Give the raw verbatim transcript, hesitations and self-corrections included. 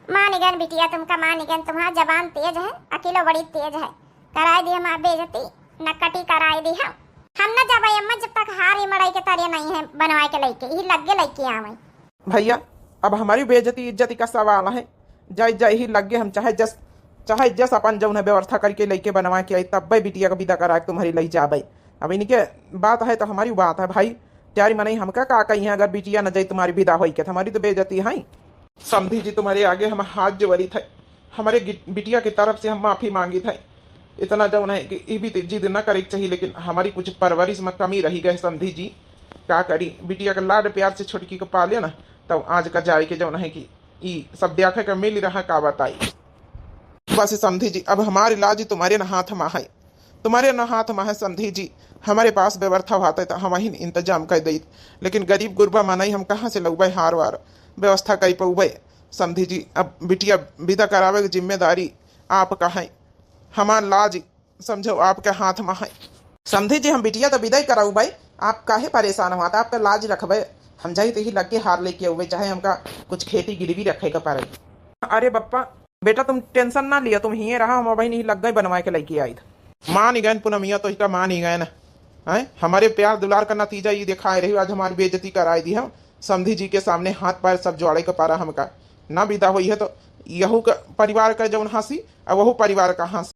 मानिगन बिटिया, तुमका मानिगन, तुम्हार जबान तेज है, अकिलो बड़ी तेज है। कराई दी हमार बेइज्जती, नकटी कराई दी हम। हम न जाबे अम्मा, जब तक हार ई मड़ई के तरे नहीं है बनवाए के लइके, ई लग्गे लइके आवे। भइया, अब हमारी बेइज्जती इज्जती का सवाल है। जाई जाई ही लग्गे हम चाहे जस, चाहे जस अपन जौन है व्यवस्था करके लइके बनवा के आई, तब्बे बिटिया का विदा करा के तुम्हारी लई जाबे। अब इनके बात है तो हमारी बात है भाई, प्यारी मनई, हमका का कही है अगर बिटिया न जाई तुम्हारी विदा होई के, तो हमारी तो बेइज्जती है। समधी जी, तुम्हारे आगे हम हाथ जोड़ित है, हमारे गि-, बिटिया की तरफ से हम माफी मांगित है। इतना जौन है कि ई भी जिद न करे के चाहिए, लेकिन हमारी कुछ परवरिश में कमी रही गए समधी जी। का करी, बिटिया के लाड प्यार से छोटकी को पाले ना, तब आज का जाए के जौन है कि ई सब देखे के मिल रहा, का बताई। बस समधी जी, अब हमारी लाज तुम्हारे न हाथ में है, तुम्हारे न हाथ में है समधी जी। हमारे पास व्यवस्था होते तो हम ही इंतजाम कर देत, लेकिन गरीब गुरबा मनई हम कहाँ से लउबे हार वार, व्यवस्था कर पउबे। समधी जी, अब बिटिया विदा करावे के जिम्मेदारी आपका है, हमार लाज समझो आपके हाथ में है। समधी जी, हम बिटिया तो विदा ही कराउबे, आप काहे परेशान होत, आपका लाज रखबे। हम जाई तो ही लग्गे हार लेके आउबे, चाहे हमका कुछ खेती गिरवी रखे के पड़े। अरे बप्पा, बेटा तुम टेंशन ना लिया, तुम हिये रहा, हम अबहिन ही लग्गे बनवाए के लइके आइत। मान ही गए पूनमिया, तो इका मान ही गए ना। हैं, हमारे प्यार दुलार का नतीजा ये दिखाए रही, आज हमारी बेइज्जती कराए दी हम। समधी जी के सामने हाथ पैर सब जोड़े के पारा हमका ना विदा होई है, तो यहू का परिवार का जौन हंसी, अब वहू परिवार का हंसी।